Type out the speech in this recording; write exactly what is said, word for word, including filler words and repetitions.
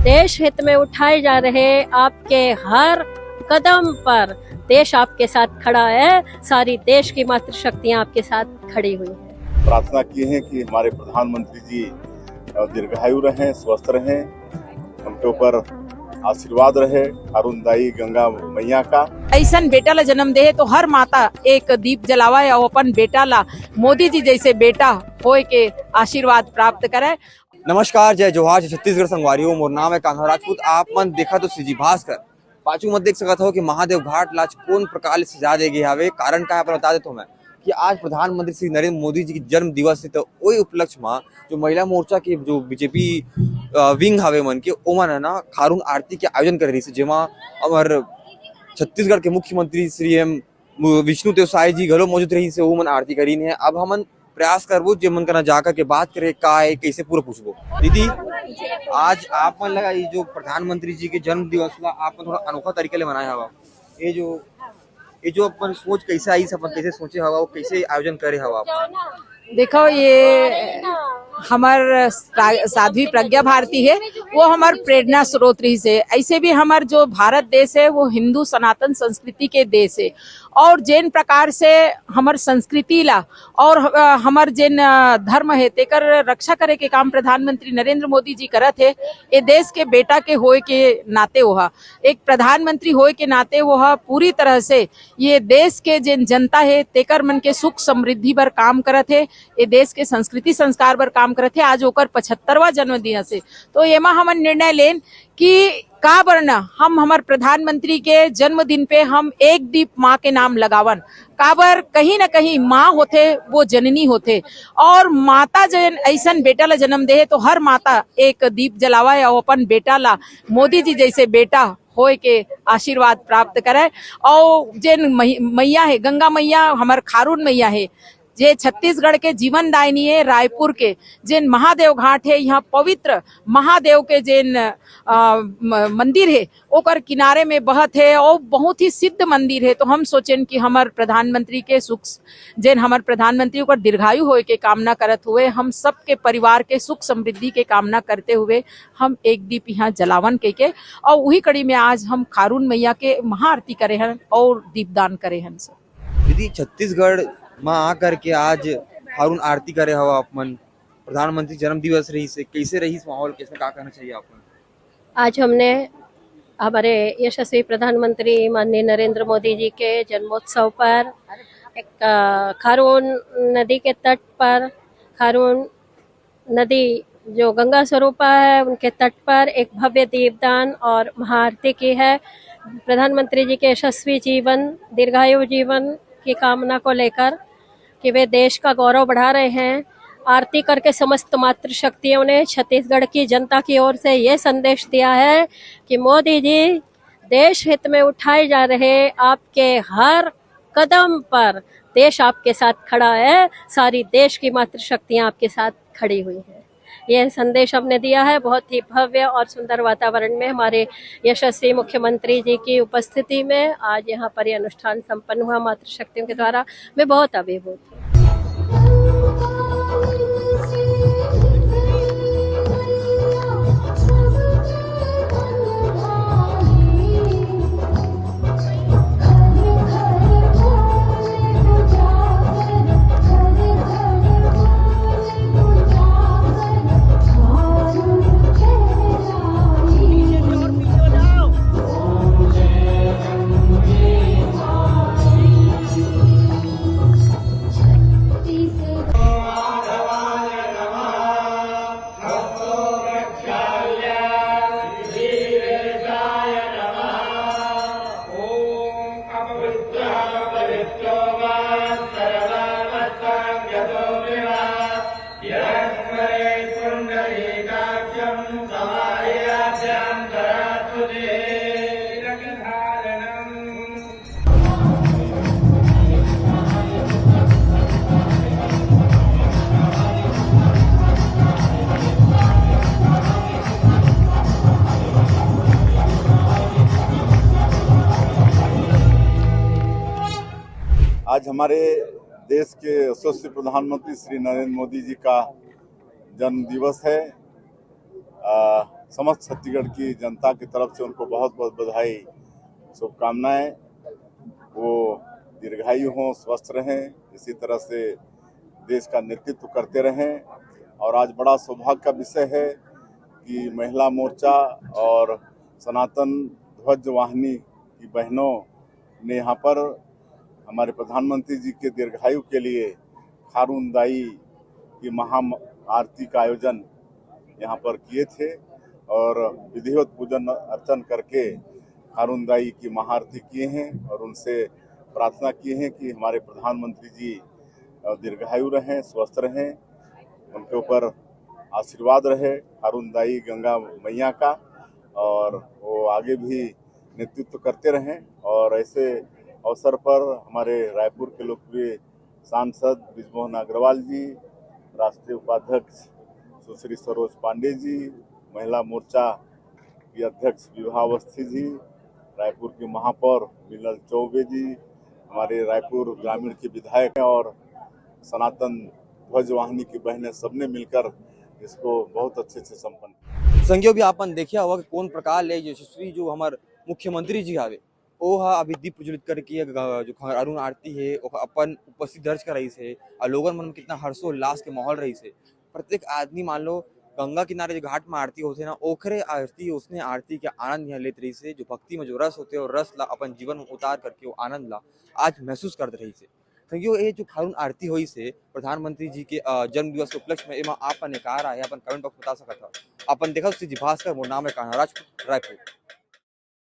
देश हित में उठाए जा रहे आपके हर कदम पर देश आपके साथ खड़ा है, सारी देश की मातृशक्तियां आपके साथ खड़ी हुई हैं। प्रार्थना किए हैं कि हमारे प्रधानमंत्री जी, अ, दीर्घायु रहें, स्वस्थ रहें, उनके ऊपर आशीर्वाद रहे अरुण दाई गंगा मैया का। ऐसन बेटा ला जन्म दे तो हर माता एक दीप जलावा या अपन बेटा ला मोदी जी जैसे बेटा होए के आशीर्वाद प्राप्त करे। नमस्कार, जय जोहार, जय छत्तीसगढ़ संगवारी हो। मोर नाम है कान्हा राजपूत। आप मन देखत हो सीजी भास्कर। पाछू मत देख सकत हो कि महादेव घाट ला आज कोन प्रकार ले सजा दे गे हवे। कारण का है, अपन बता देत हो मैं कि आज प्रधानमंत्री श्री नरेंद्र मोदी जी के जन्म दिवस है, तो ओई उपलक्ष्य मा जो महिला मोर्चा के जो बीजेपी, अ, विंग हवे मन के, ओमन है ना खारून आरती के आयोजन करे रहिस, जेमा हमर छत्तीसगढ़ के मुख्यमंत्री श्री एम विष्णु देव साय जी घलो मौजूद रहिस, ओमन आरती करीन है। अब हमन प्रयास करबो जे मन करा जा करके बात करे का है, कैसे पूरा पूछबो। दीदी, आज आप मन लगा ये जो प्रधानमंत्री जी के जन्म दिवस ला आप मन थोड़ा अनोखा तरीका ले मनाए हवा, ये जो, ये जो अपन सोच कैसे आई, अपन कैसे सोचे हवा, वो कैसे आयोजन करे हवा आप? देखो, ये हमर सा-, साध्वी प्रज्ञा भारती है, वो हमर प्रेरणा स्रोत रहिस है। ऐसे भी हमर जो भारत देश है, वो हिंदू सनातन संस्कृति के देश है, और जेन प्रकार से हमर संस्कृति ला और ह-, हमर जेन, अ, धर्म है, तेकर रक्षा करे के काम प्रधानमंत्री नरेंद्र मोदी जी करत है, ये देश के बेटा के होए के नाते ओहा, एक प्रधानमंत्री होए के नाते ओहा पूरी तरह से ये देश के जेन जनता है, तेकर मन के सुख समृद्धि बर काम करत है, ये देश के संस्कृति संस्कार बर काम करत है। आज ओकर पचहत्तरवां जन्मदिवस है, तो एमा हमन निर्णय लेन कि काबर न हम हमर प्रधानमंत्री के जन्मदिन पे हम एक दीप माँ के नाम लगावन। काबर, कहीं न कहीं माँ होथे, वो जननी होथे, और माता जन ऐसन बेटा ला जन्म दे हे, तो हर माता एक दीप जलावा या अपन बेटा ला मोदी जी जैसे बेटा होए के आशीर्वाद प्राप्त करे। और जेन मही-, मैया है, गंगा मैया, हमर खारून मैया है, जे छत्तीसगढ़ के जीवन दायनी है, रायपुर के जेन महादेव घाट है, यहाँ पवित्र महादेव के जेन, अ, म-, मंदिर है, ओकर किनारे में बहत है और बहुत ही सिद्ध मंदिर है। तो हम सोचेन कि हमर प्रधानमंत्री के सुख, जेन हमर प्रधानमंत्री ओकर दीर्घायु होए के कामना करत हुए, हम सबके परिवार के सुख समृद्धि के कामना करते हुए हम एक दीप यहाँ जलावन कइके, और उही कड़ी में आज हम खारून मैया के महाआरती करे हन और दीपदान करे हन सब। दीदी, छत्तीसगढ़ में आ करके आज खारून आरती करे हवा आप मन, प्रधानमंत्री जन्म दिवस रहिस हे, कैसे रहिस माहौल, कैसे, का कहना चाहिए आप मन? आज हमने हमारे यशस्वी प्रधानमंत्री माननीय नरेंद्र मोदी जी के जन्मोत्सव पर एक, अ, खारून नदी के तट पर, खारून नदी जो गंगा स्वरूपा है, उनके तट पर एक भव्य दीपदान और महाआरती की है। प्रधानमंत्री जी के यशस्वी जीवन, दीर्घायु जीवन की कामना को लेकर कि वे देश का गौरव बढ़ा रहे हैं। आरती करके समस्त मातृशक्तियों ने छत्तीसगढ़ की जनता की ओर से ये संदेश दिया है कि मोदी जी देश हित में उठाए जा रहे आपके हर कदम पर देश आपके साथ खड़ा है, सारी देश की मातृशक्तियां आपके साथ खड़ी हुई हैं। यह संदेश हमने दिया है बहुत ही भव्य और सुंदर वातावरण में हमारे यशस्वी मुख्यमंत्री जी की उपस्थिति में आज यहाँ पर यह अनुष्ठान संपन्न हुआ मातृशक्तियों के द्वारा। मैं बहुत अभिभूत हूँ। आज हमारे देश के यशस्वी प्रधानमंत्री श्री नरेंद्र मोदी जी का जन्म दिवस है। अ, समस्त छत्तीसगढ़ की जनता की तरफ से उनको बहुत बहुत बधाई, शुभकामनाएं। वो दीर्घायु हों, स्वस्थ रहें, इसी तरह से देश का नेतृत्व करते रहें। और आज बड़ा सौभाग्य का विषय है कि महिला मोर्चा और सनातन ध्वज वाहिनी की बहनों ने यहाँ पर हमारे प्रधानमंत्री जी के दीर्घायु के लिए खारुन दाई की महा आरती का आयोजन यहाँ पर किए थे और विधिवत पूजन अर्चन करके खारुन दाई की महाआरती किए हैं और उनसे प्रार्थना किए हैं कि हमारे प्रधानमंत्री जी दीर्घायु रहें, स्वस्थ रहें, उनके ऊपर आशीर्वाद रहे खारुन दाई गंगा मैया का, और वो आगे भी नेतृत्व करते रहें। और ऐसे अवसर पर हमारे रायपुर के लोकप्रिय सांसद बृजमोहन अग्रवाल जी, राष्ट्रीय उपाध्यक्ष सुश्री सरोज पांडे जी, महिला मोर्चा की अध्यक्ष विभा अवस्थी जी, रायपुर के महापौर मिनल चौबे जी, हमारे रायपुर ग्रामीण के विधायक हैं और सनातन ध्वज वाहिनी की बहनें, सबने मिलकर इसको बहुत अच्छे से संपन्न किया। संगियो, अभी आपन देखिया होगा कि कौन प्रकार ले यशस्वी जो हमारे मुख्यमंत्री जी आवे, ओ हा अभी दीप प्रज्वलित करके ये ग-, जो खारुन आरती है, ओकर अपन उपस्थित दर्ज कराइस है। और लोगन मन में कितना हर्षोल्लास के माहौल रहिस है। प्रत्येक आदमी, मान लो, गंगा किनारे जो घाट में आरती होथे ना, ओखरे आरती, उसने आरती के आनंद यहाँ लेत रहिस है। जो भक्ति में जो रस होथे, वो रस ला अपन जीवन में उतार करके वो आनंद ला आज महसूस करत रहिस है। संगियो, ये जो खारुन आरती होइस है, प्रधानमंत्री जी के, अ, जन्म दिवस के उपलक्ष्य में, एमा आपन एकार आहे, अपन comment box बता सकत हव। अपन देखत हव CG भास्कर, मोर नाम है कान्हा राजपूत, रायपुर।